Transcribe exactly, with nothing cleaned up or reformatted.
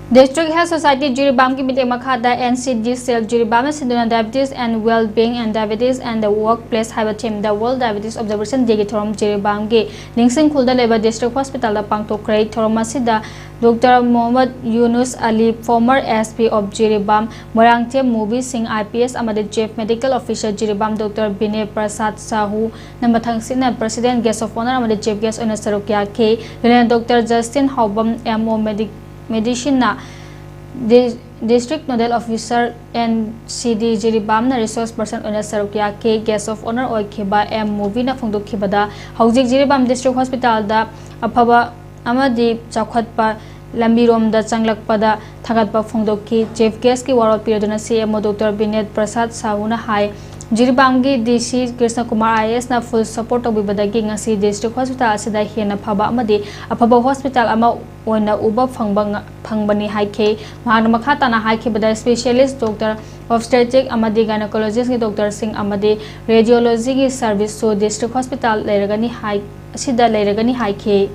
District Health Society ꯖꯤꯔꯤꯕꯥꯝꯒꯤ ꯃꯤꯠꯌꯦꯡ ꯃꯈꯥꯗ N C D cell ꯖꯤꯔꯤꯕꯥꯝꯅ ꯁꯤꯟꯗꯨꯅ Diabetes and Well-being and Diabetes and the Workplace ꯍꯥꯏꯕ theme ꯗ World Diabetes Observation Day ꯒꯤ ꯊꯧꯔꯝ ꯖꯤꯔꯤꯕꯥꯝꯒꯤ ꯅꯤꯡꯁꯤꯡ ꯈꯨꯜꯗ ꯂꯩꯕ District Hospital ꯗ ꯄꯥꯡꯊꯣꯛꯈ꯭ꯔꯦ꯫ ꯊꯧꯔꯝ ꯑꯁꯤꯗ Doctor Mohammad Yunus Ali, former S P of Jiribam, Moirangthem Mubi Singh, I P S ꯑꯃꯗꯤ Chief Medical Officer Jiribam Doctor Binay Prasad Sahu ꯅ ꯃꯊꯪꯁꯤꯠꯅ President, Guest of Honour ꯑꯃꯗꯤ Chief Guest ꯑꯣꯏꯅ ꯁꯔꯨꯛ ꯌꯥꯈꯤ꯫ ꯂꯣꯏꯅꯅ Doctor Justin Haobam, M O Medi-, Medicine ꯅ Di-, District Nodal Officer N C D ꯖꯤꯔꯤꯕꯥꯝꯅ Resource Person ꯑꯣꯏꯅ ꯁꯔꯨꯛ ꯌꯥꯈꯤ꯫ Guest of Honour ꯑꯣꯏꯈꯤꯕ M ꯃꯨꯕꯤꯅ ꯐꯣꯡꯗꯣꯛꯈꯤꯕꯗ, ꯍꯧꯖꯤꯛ ꯖꯤꯔꯤꯕꯥꯝ District Hospital ꯗ ꯑꯐꯕ ꯑꯃꯗꯤ ꯆꯥꯎꯈꯠꯄ ꯂꯝꯕꯤꯔꯣꯝꯗ ꯆꯪꯂꯛꯄꯗ ꯊꯥꯒꯠꯄ ꯐꯣꯡꯗꯣꯛꯈꯤ꯫ Chief Guest ꯀꯤ ꯋꯥꯔꯣꯜ ꯄꯤꯔꯗꯨꯅ C M O Doctor Binay Prasad Sahu ꯅ ꯍꯥꯏ, ꯖꯤꯔꯤꯕꯥꯝꯒꯤ D C Krishna Kumar I A S ꯅ full support ꯇꯧꯕꯤꯕꯗꯒꯤ ꯉꯁꯤ District Hospital ꯑꯁꯤꯗ ꯍꯦꯟꯅ ꯐꯕ ꯑꯃꯗꯤ ꯑꯐꯕ hospital ꯑꯃ ꯑꯣꯏꯅ ꯎꯕ ꯐꯪꯕ ꯉ-, ꯐꯪꯕꯅꯤ ꯍꯥꯏꯈꯤ꯫ ꯃꯍꯥꯛꯅ ꯃꯈꯥ ꯇꯥꯅ ꯍꯥꯏꯈꯤꯕꯗ, Specialist Doctor, Obstetric ꯑꯃꯗꯤ Gynecologist ꯀꯤ Doctor ꯁꯤꯡ ꯑꯃꯗꯤ Radiology ꯒꯤ service ꯁꯨ District Hospital ꯂꯩꯔꯒꯅꯤ ꯍꯥꯏ-, ꯑꯁꯤꯗ ꯂꯩꯔꯒꯅꯤ ꯍꯥꯏꯈꯤ꯫